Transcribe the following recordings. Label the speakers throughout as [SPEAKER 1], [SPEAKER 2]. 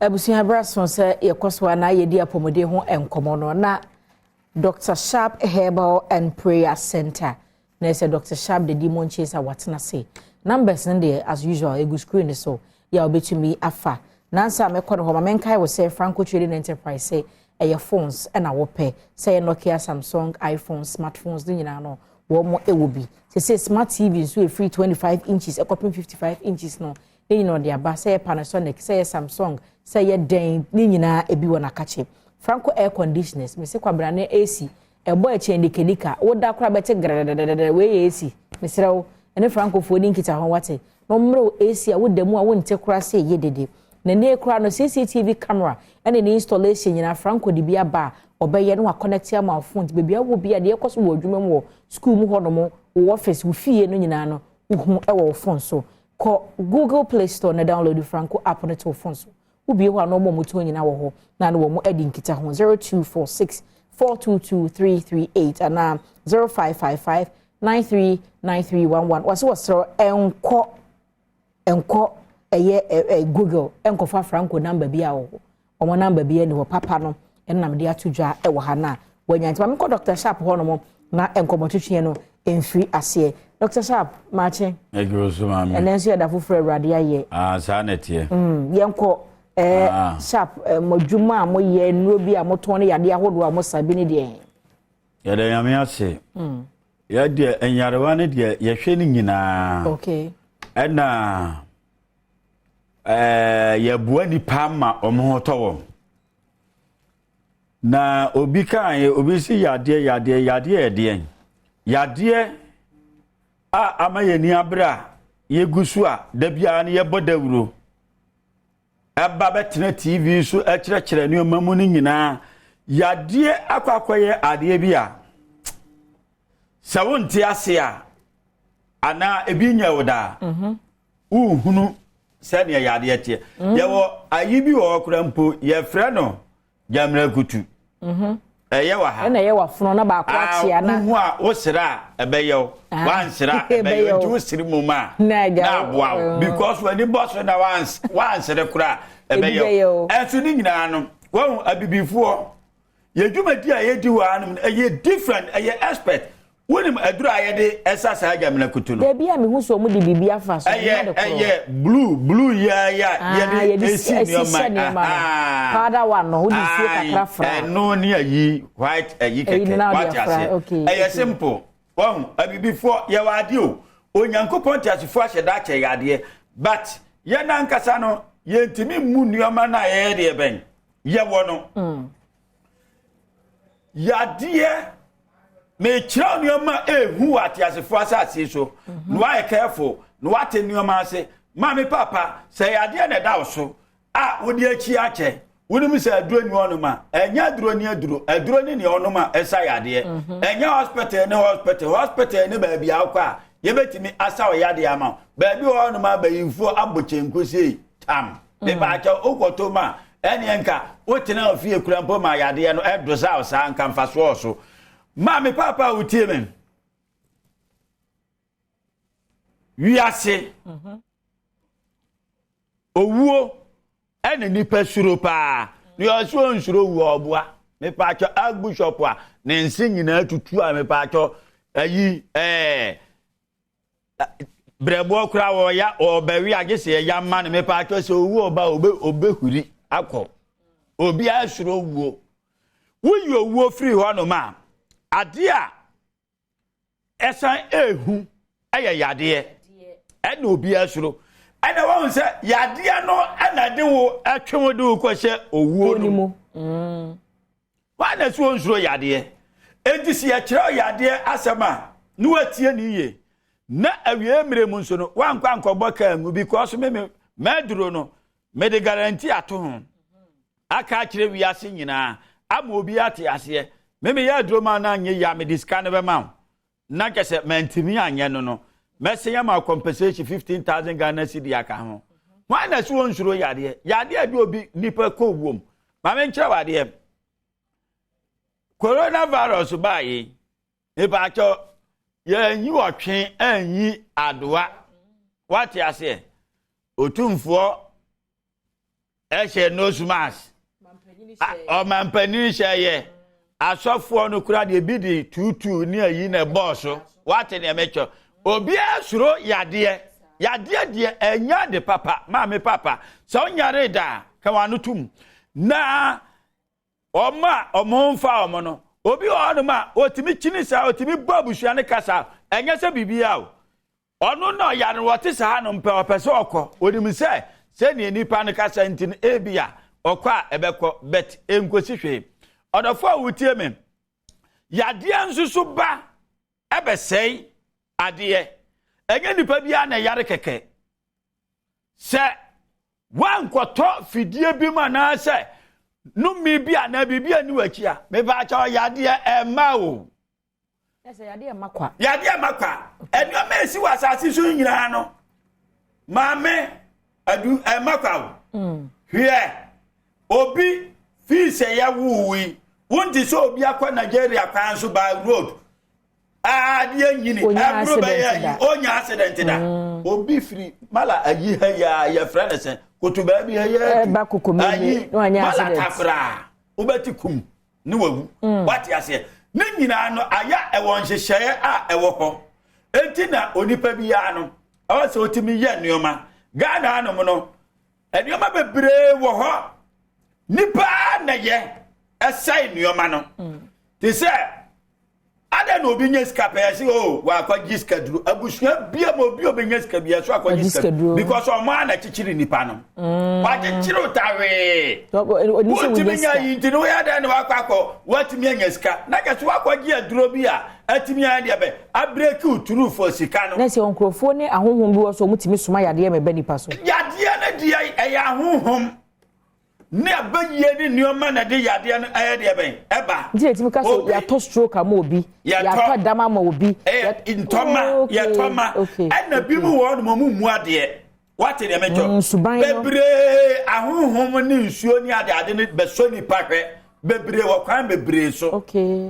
[SPEAKER 1] Abusua, berɛ so sɛ yɛkɔ so a na yɛdi apɔmuden ho nkɔmmɔ no na Dr Sharp Herbal and Prayer Center na ɛsɛ Dr Sharp de Demon Chaser watena se. Numbers no deɛ, as usual, egu screen so yɛ a wobɛtumi afa. Nansa a mɛkɔ no hɔ ma menkae wɔ sɛ Franco Trading Enterprise sɛ ɛyɛ phones ɛna wɔpɛ, sɛ ɛyɛ Nokia, Samsung, iPhone, smartphones ne nyinaa no, wɔn mo ɛwɔ bi. Sɛ smart TV nso efiri 25 inches ɛkɔpem 55 inches no ne nyinaa ɔde aba, sɛ ɛyɛ Panasonic, sɛ ɛyɛ Samsung, sɛ ɛyɛ den ne nyinaa ebi wɔ n'akakye. Franco Air Conditioners, mesi kwabrane AC ɛbɔ ɛkyɛn nikanika, woda koraa bɛte grɛdɛdɛdɛdɛ. Wei yɛ AC. Mesrɛ wo, ɛne Francofoɔ ni nkita ho wate na ɔmmerɛw AC a woda mu a wonte koraa sɛ ɛyɛ dede. Na ne koraa no, CCTV camera ɛne ne installation nyinaa, Franco de bi aba a ɔbɛyɛ no waconnect ama phone, nti baabi awɔ bi a deɛ ɛkɔ so wɔ adwuma mu, wɔ school mu hɔnom, wɔ office, wɔ fie no nyinaa no, wohu ɛwɔ wo phone so. Kɔ Google Play Store na download Franco app no to wo phone so. Wobie hɔ a na ɔmo a ɔmo tɔn nyinaa wɔ hɔ na ne wɔn adi nkita ho: 0246 422 338 anaa 0555 939311. Wɔsɛ wɔsrɛ, ɛnkɔ ɛnkɔ ɛyɛ ɛ ɛ Google ɛnkɔfa Franco number bi a wɔ hɔ. Wɔn number bi ɛni hɔ papa no ɛnam de ato dwa ɛwɔ ha na wɔnya. Nti maame kɔ Dr Sharp hɔ nom na nkɔmɔtwitwi no mfiri aseɛ. Dr Sharp, maakye.
[SPEAKER 2] Ɛdwuro so, maame.
[SPEAKER 1] Ɛnɛ nso yɛda foforɔ Awurade ayɛ.
[SPEAKER 2] Ah, saa na ɛteɛ.
[SPEAKER 1] Yɛnkɔ Sharp, mo adwuma a moyɛ, nnuro bi a motɔn ne yadeɛ ahodoɔ a mosa bi ne deɛ?
[SPEAKER 2] Yɛda Nyame ase. Yɛdeɛ, nyarewa no deɛ, yɛhwɛ no nyinaa. Ɛna yɛboa nipa ma ɔmo ho tɔ wɔn. Na obi kaa yɛ obi si yadeɛ, yadeɛ, yadeɛ yɛ deɛn? Yadeɛ a ama yɛn ni abere a yɛgu so a da biara no yɛbɔ dawuro ɛba bɛtena TV so ɛkyerɛkyerɛ nneɛma mu no nyinaa, yadeɛ akɔ akɔyɛ adeɛ bi a sɛ wonte ase a anaa ebi nyɛ wo daa, wohunu sɛnea yadeɛ teɛ. Yɛwɔ ayi bi wɔ hɔ koraa mpo, yɛfrɛ no gyamrakutu. Ɛyɛ wɔ ha.
[SPEAKER 1] Ɛna ɛyɛ wafono na baako akyea na
[SPEAKER 2] wohu a wosere a ɛbɛyɛ wo. Wansere a ɛbɛyɛ wo, nti wosere mu ma a
[SPEAKER 1] Na agya
[SPEAKER 2] na aboa wo because w'ani bɔ so na wansere koraa
[SPEAKER 1] Ebi
[SPEAKER 2] ɛbɛyɛ
[SPEAKER 1] bɛyɛ
[SPEAKER 2] wo.
[SPEAKER 1] wo.
[SPEAKER 2] Ɛnso ne nyinaa no, wɔn abibifoɔ yɛ dwumadi a yɛdi wɔ hanom no ɛyɛ different, ɛyɛ expert. Wonim aduro a yɛde ɛsa saa gyamina kutu no?
[SPEAKER 1] Dabi, a mehu sɛ ɔmo de biribi afa so.
[SPEAKER 2] Ɛyɛ
[SPEAKER 1] ɛnyɛ de korɔ.
[SPEAKER 2] Ɛyɛ blue blue yɛyɛ a
[SPEAKER 1] Ah,
[SPEAKER 2] yɛde
[SPEAKER 1] yɛde
[SPEAKER 2] esi
[SPEAKER 1] esi
[SPEAKER 2] nneɛma.
[SPEAKER 1] hyɛ nneɛma no. Powder one no, wode nsuo kakra fra.
[SPEAKER 2] Ɛno ne ayi white ayi
[SPEAKER 1] Ɛyi
[SPEAKER 2] kɛkɛ
[SPEAKER 1] no na wode
[SPEAKER 2] wate
[SPEAKER 1] afra,
[SPEAKER 2] aseɛ. Ɛyɛ simple. Wɔn abibifoɔ yɛwɔ adeɛ o. Onyankopɔn te asefoɔ ahyɛ da akyɛ yɛ adeɛ, but yɛn ankasa no yɛntumi mu nneɛma no a yɛyɛ deɛ bɛn yɛwɔ no. Yadeɛ, mekyerɛw nneɛma ehu wɔ ateasefoɔ asase so na wayɛ careful na wate nneɛma ase. Maame, papa, sɛ yadeɛ na ɛda wo so a wode akyi akyɛ, wonim sɛ aduro ni hɔnom a ɛnyɛ aduro ni aduro, aduro ni nea ɔnom a ɛsa yadeɛ. Ɛnyɛ hospital ne hospital, hospital ne baabi akɔ a yɛbɛtumi asa wɔ yadeɛ ama wo. Baabi wɔ hɔnom a bayimfoɔ abɔ kyenku sei tam mepaakyɛ wokɔtɔ mu a, ɛneɛ nka wotena wo fie kura mpo ma yadeɛ no ɛdo sa wo saa nka mfasoɔ so. Maame, papa a wotie me, wiase owuo ɛna nipa suro paa. Nea ɔsɛ onsuro wuo, ɔboa. Mepaakyɛ, archbishop a ne nse nyinaa tutu a, mepaakyɛ, ayi brɛboɔ koraa wɔya ɔbɛwi agye sɛ ɛya ma no. Mepaakyɛ, sɛ owuo ɔba obe obɛhuri akɔ. Obiara suro wuo. Woyi owuo firi hɔnom a, adeɛ a ɛsan ehu ɛyɛ yadeɛ. Ɛna obiara suro. Ɛna wɔn sɛ yadeɛ no ɛna de wo ɛtwe wo de wo kɔhyɛ owuo no mu. Wɔn na so nsuro yadeɛ? Eti si yɛkyerɛ yadeɛ asɛm a ne watie ne yie na awie mmerɛ mu nso no wankɔ ankɔbɔ kaa ngu, because me me mɛduro no mede guarantee ato ho aka akyerɛ wiase nyinaa ama obi ate aseɛ. Me meyɛ aduro ma na anyɛ yie a, mede sika no bɛma wo na kyɛ sɛ mantumi anyɛ no mɛsɛn ama compensation 15,000 Ghana cedi aka ho. Wɔn na so wɔn nsuro yadeɛ? Yadeɛ de obi nipa kɔ wuom. Maame, nkyerɛ wɔ adeɛ. Coronavirus baayi, nipa akyɛw yɛnyi ɔtwe ɛnyi adoa, wate aseɛ? Otumfoɔ. Ɛhyɛ nose mask. Ɔmampanin hyɛ yɛ. Asɔfoɔ no kura deɛ bi de tuutuu ne ayi na ɛbɔɔ so. Wate deɛ mekyɛ. Obiara suro yadeɛ. Yadeɛ deɛ ɛnyɛ ade papa. Maame papa, sɛ wonyare da a, ka w'ano tom. Na wɔn a wɔn ho mfa wɔn no, obi wɔ hɔnom a ɔtumi kyini saa, ɔtumi bɔ abusua no kasa, ɛnyɛ sɛ biribiara o. Ɔno na ɔyare no, ɔte saa no mpɛ, ɔpɛ sɛ ɔkɔ. Onim sɛ sɛnea nnipa no kasa nti no, ebia ɔkɔ a ɛbɛkɔ, but enkosi hwee. Ɔdɔfo a wotie me, yadeɛ nso so ba ɛbɛsɛe adeɛ. Ɛnyɛ nipa biara na ɛyare kɛkɛ. Sɛ woankɔtɔ fidie bi mu anaasɛ nome bi anaa biribi ani w'akyi a, mepaakyɛw yadeɛ ɛmma o.
[SPEAKER 1] Ɛsɛ yadeɛ mma kwa.
[SPEAKER 2] Yadeɛ mma kwa. Nneɛma esi wɔ asase so nyinaa no, maame adu ɛmma kwa o. Hwɛ, obi fii sɛ yɛwoo yi, wonte sɛ obi akɔ Nigeria kwan so by road. Adeɛ nyini, ɛboro bɛyɛ ayi, onya accident da. Obi firi mala ayi ha yi a yɛfrɛ no sɛ koto baabi ha yi
[SPEAKER 1] atu.
[SPEAKER 2] Ayi, mala takora, wobɛte kum. Ne wawu. Wate aseɛ? Ne nyinaa no ayɛ ɛwɔ nhyehyɛeɛ a ɛwɔ hɔ. Enti na onipa biara no ɛwɔ sɛ ɔtumi yɛ nneɛma. Ghana anom no nneɛma bebree wɔ hɔ. Nipa na yɛ ɛsɛe nneɛma no. Te sɛ adɛn na obi nya sika pɛɛ sɛ o wakɔgye sika duro. Abusua bia ma obi obɛnya sika bia so akɔgye sika duro because ɔmo a na kyekyere nipa no. Wakyekyere tawee. Wotumi nya yi nti no woyɛ dɛn na wakɔ akɔ watumi anya sika na kyɛ sɛ wakɔgye aduro bi a atumi ayɛ deɛ bɛ abreki turu for sika no.
[SPEAKER 1] Na sɛ nkurɔfoɔ ne ahonhom bi wɔ so ɔmo soma yadeɛ ma ɛbɛ nipa so.
[SPEAKER 2] Yadeɛ no deɛ ɛyɛ ahonhom ne abayie ne nneɛma na de yadeɛ no ɛyɛ deɛ bɛn ɛba.
[SPEAKER 1] Nti na etimi ka so yɛatɔ stroke ama obi, yɛatɔ dam ama obi.
[SPEAKER 2] Ntɔma yɛtɔma ɛna bi mu wɔ hɔ nom ɔmo mu adeɛ. Wate deɛ mɛkyɛ? Bebree ahonhom ne nsuo ne ade ade no bɛsɔ nipa hwɛ bebree wɔ kwan bebree so.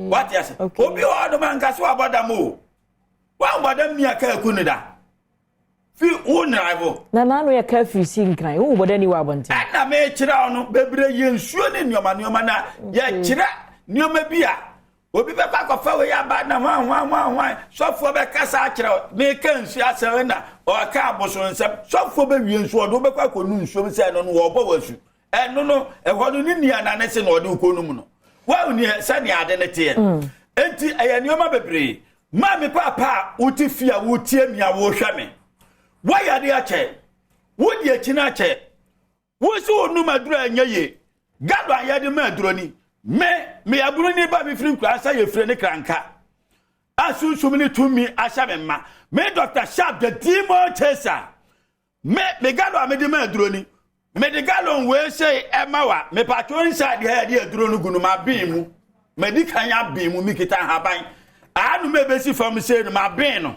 [SPEAKER 2] Wate ase? Obi wɔ hɔ nom anka so wabɔ dam o. Wambɔ dam ni aka aku no da. Fi wo nraebo.
[SPEAKER 1] Na n'ano yɛ ka firi si nkran. Wohu bɔda ni wɔ abɔnten.
[SPEAKER 2] Ɛna mekyerɛ wo no bebree yɛ nsuo ne nneɛma nneɛma na yɛkyerɛ nneɛma bi a obi bɛkɔ akɔfa wei aba na hwan hwan hwan hwan sɔfoɔ bɛkasa akyerɛ wo meka nsuo asɛm na ɔka abosonsɛm sɔfoɔ bɛwie nsuo ɔde wobɛkɔ akɔnu nsuo sɛ ɛno no wɔbɔ w'asu ɛno no ɛhɔ no ne nua na ne se na ɔde wokɔ mu no woahu neɛ sɛnea ade no teɛ. Enti ɛyɛ nneɛma bebree. Maame paapa a wote fie a wotie me a wohwɛ me, woayɛ ade akyɛ, wodi akyi no akyɛ, wo nso wonum aduro a ɛnyɛ yie. Gado a yɛde ma aduro ni. Me, meyɛ aburoni ba mefiri nkuraa sɛ yɛfire ne kranka. A sunsum ne tumi ahyɛ me ma. Me Dr. Sharp, the demon chaser. Me, me gallon a mede ma aduro ni. Mede gallon wei sei ɛma wa. Mepatwo inside ha yɛde aduro no gu no maben mu. Madi kan aben mu, mekita nhaban. Anom ebesi fam sei no maben no.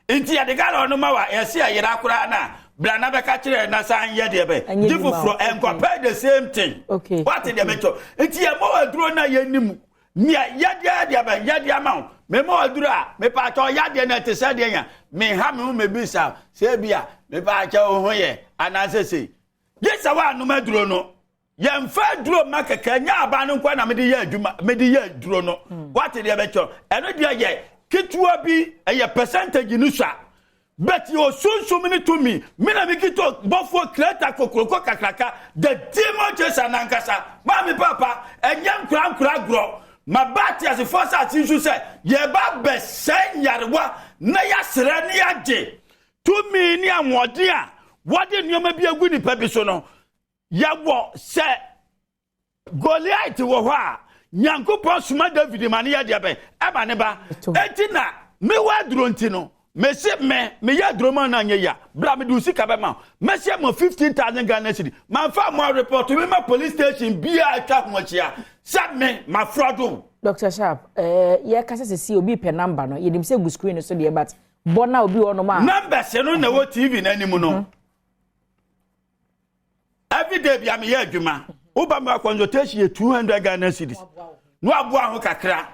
[SPEAKER 2] Nti yɛde gallon no ma wa, yɛse ɛyera koraa na bra na bɛka kyerɛ na san yɛ deɛ bɛ. Gye foforɔ, ɛnkɔpɛ the same thing. Wate deɛ mekyɛ. Nti yɛma aduro na yɛnim. Nea yɛde ayɛ deɛ bɛn yɛde ama wo. Mema wo aduro a, mepaakyɛw yadeɛ no ɛte sɛ deɛ nya. Menha me ho mebisa sɛ ebi a mepaakyɛw wo ho yɛ anaasɛ sei. Gye sɛ woanom aduro no. Yɛmfa aduro mma kɛkɛ, ɛnyɛ aban no nkoa na mede yɛ adwuma, mede yɛ aduro no. Wate deɛ bɛkyɛ. Ɛno deɛ yɛ ketewa bi, ɛyɛ percentage no sua. But yɛ osunsum ne tumi. Me na mekita bɔfoɔ kreta kokroko kakraka, the demon chaser nankasa. Maame papa, ɛnyɛ nkora nkora agorɔ. Maba ateasefoɔ asase so sɛ yɛba bɛsɛe nyarewa na yɛasrɛ ne yɛagye tumi ne ahoɔden a wɔde nneɛma bi agu nipa bi so no. Yɛwɔ sɛ Goliat wɔ hɔ a, Nyankopɔn soma David ma ne yɛ deɛ bɛn? Ɛma ne ba. Enti na mewɔ aduro nti no, mese me, meyɛ aduro ma no anyɛ yia. Bra mede wo sika bɛma wo. Mɛhyɛ mo 15,000 Ghana cedi. Mamfa mo arepɔto me ma police station biara atwa ho ahyia sɛ me, mafrɔdo wo.
[SPEAKER 1] Doctor Sharp, eh, yɛkasa sisi obi pɛ number no, yɛnim sɛ gu screen no so deɛ, but bɔ na obi wɔ nom a.
[SPEAKER 2] Numbers no na ɛwɔ TV no anim no. Every day bia meyɛ adwuma. Woba me consultation yɛ 200 Ghana cedis. Na waboa ho kakra.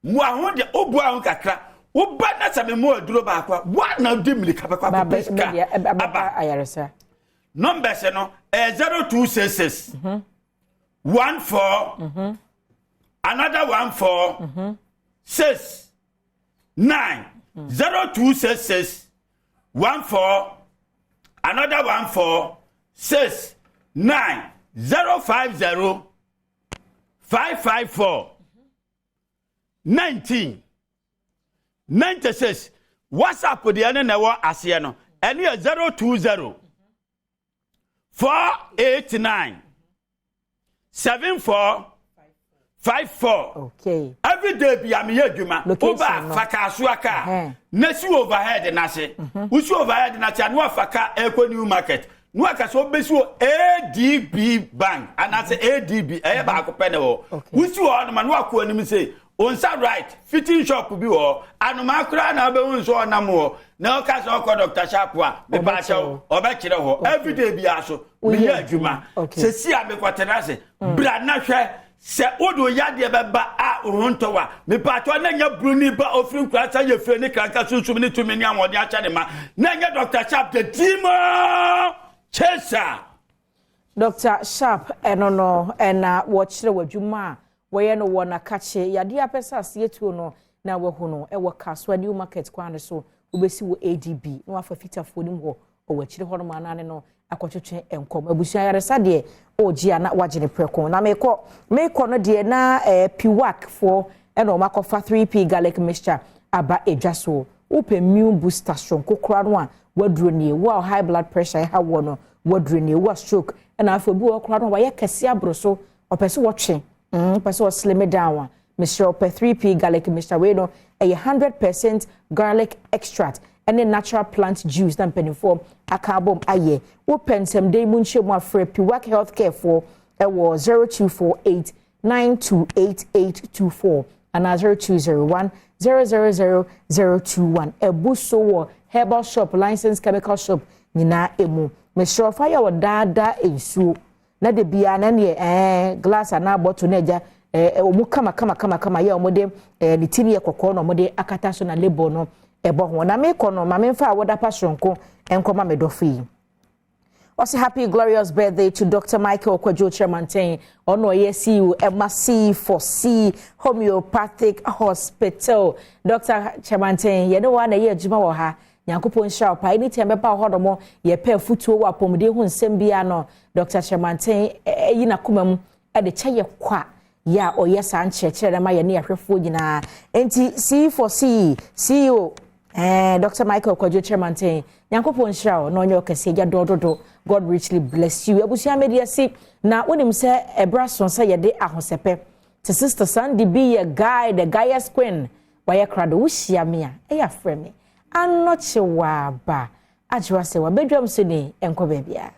[SPEAKER 2] Mmoa ho deɛ woboa ho kakra. Woba na sɛ memo aduro baako a, woa na wode mmirika bɛkɔ akɔpɛ sika aba.
[SPEAKER 1] Ayaresa.
[SPEAKER 2] Numbers no ɛyɛ 0266 14 another 14 6 9, 0266 14 another 14 6 9, 050 554 19 96. WhatsApp deɛ no na ɛwɔ aseɛ no, ɛno yɛ 020 489 74 54. Every day bi a meyɛ adwuma.
[SPEAKER 1] Location
[SPEAKER 2] woba
[SPEAKER 1] no.
[SPEAKER 2] fa Kasoa kaa na si overhead n'ase. Wosi overhead n'ase a, na wafa kaa ɛkɔ New Market na waka sɛ wobɛsi wɔ ADB Bank anaasɛ ADB, ɛyɛ baako pɛ ne wɔ. Wosi wɔ hɔnom a, na wakɔ anim sɛ wo nsa right, fitting shop bi wɔ hɔ. Anomaa koraa na wobɛhu nso ɔnam hɔ na ɔka sɛ ɔkɔ Dr Sharp a, mepaakyɛw, ɔbɛkyerɛ hɔ. Everyday biara so
[SPEAKER 1] Woyɛ
[SPEAKER 2] meyɛ adwuma. Sɛsi a mekɔtena ase bra na hwɛ sɛ wode wo yadeɛ bɛba a, wo ho ntɔ wa. Mepaakyɛw, na nyɛ buroni ba ofiri nkura sɛ yɛfiri ne kranka sunsum ne tumi ne ahoɔden ahyɛ ne ma, na nyɛ Dr Sharp the Demon Chaser.
[SPEAKER 1] Dr Sharp, ɛno no ɛna wɔkyerɛ wɔ adwuma a wɔyɛ no wɔ n'akakye yadeɛ apɛ sɛ aseɛ tuo no na wɔahu no ɛwɔ Kasoa New Market kwan no so. Wobɛsi wɔ ADB na wafa fitafoɔ no mu hɔ, ɔwɔ akyire hɔ nom anaa ne no akɔtwetwe nkɔm. Abusua yaresa deɛ ɔregye a na wagye ne prɛko. Na mekɔ no deɛ na Piwak foɔ ɛna wɔn akɔfa 3P garlic mixture aba edwa so. Wopɛ immune booster soronko koraa no a, waduro nie. Wo a high blood pressure ɛha wɔ no, waduro nie. Wo a stroke ɛna afei obi wɔ koraa no a wayɛ kɛse aboro so, ɔpɛ sɛ wɔtwe, ɔpɛ sɛ ɔslim down a, mesrɛ, ɔpɛ 3P garlic mixture wei no, ɛyɛ 100% garlic extract ɛne natural plant juice na mpanimfoɔ aka abom ayɛ. Wopɛ nsɛmden mu nhyɛ mu afrɛ Piwak Healthcare foɔ ɛwɔ 0248 928824 anaa 0201 000 021. Ɛbu so wɔ herbal shop, licensed chemical shop nyinaa emu. Mesrɛ, ɔfa yɛ wɔ daadaa nsuo na de bia na neɛ glass anaa bottle na agya wɔn kama kama kama kama yɛ wɔn de ne ti no yɛ kɔkɔɔ na wɔn de akata so na label no ɛbɔ ho. Na mekɔ no, maame nfa a wɔda pa soronko nkɔma me dɔfo yi. Ɔsɛ happy glorious birthday to Dr. Michael Kwadwo Kyerɛmanten, ɔno ɔyɛ CEO ɛma C for C Homeopathic Hospital. Dr. Kyerɛmanten, yɛne wɔn a na ɛyɛ adwuma wɔ ha. Nyankopɔn nhyira wo paa. Anytime bɛba hɔ nom, yɛpɛ afutuo wɔ apɔmuden ho nsɛm biara no, Dr. Kyerɛmanten ɛyi n'akoma mu ɛde kyɛ yɛ kwa yɛ a ɔyɛ saa nkyerɛkyerɛ no ma yɛ ne yɛahwɛfoɔ nyinaa. Nti C for C CEO Dr. Michael Kwadwo Kyerɛmanten, Nyankopɔn nhyira wo na ɔnyɛ ɔkɛseɛ gya dɔɔdodo. God richly bless you. Abusua, media si na wonim sɛ ɛberɛ so sɛ yɛde ahosɛpɛ te. Sister Sandy bi yɛ guy, the guyest queen, wayɛ krado. Wohyia me a, ɛyɛ afrɛ me anɔkye waaba agyewa sɛ wabɛdwam so ni ɛnkɔ baabiara.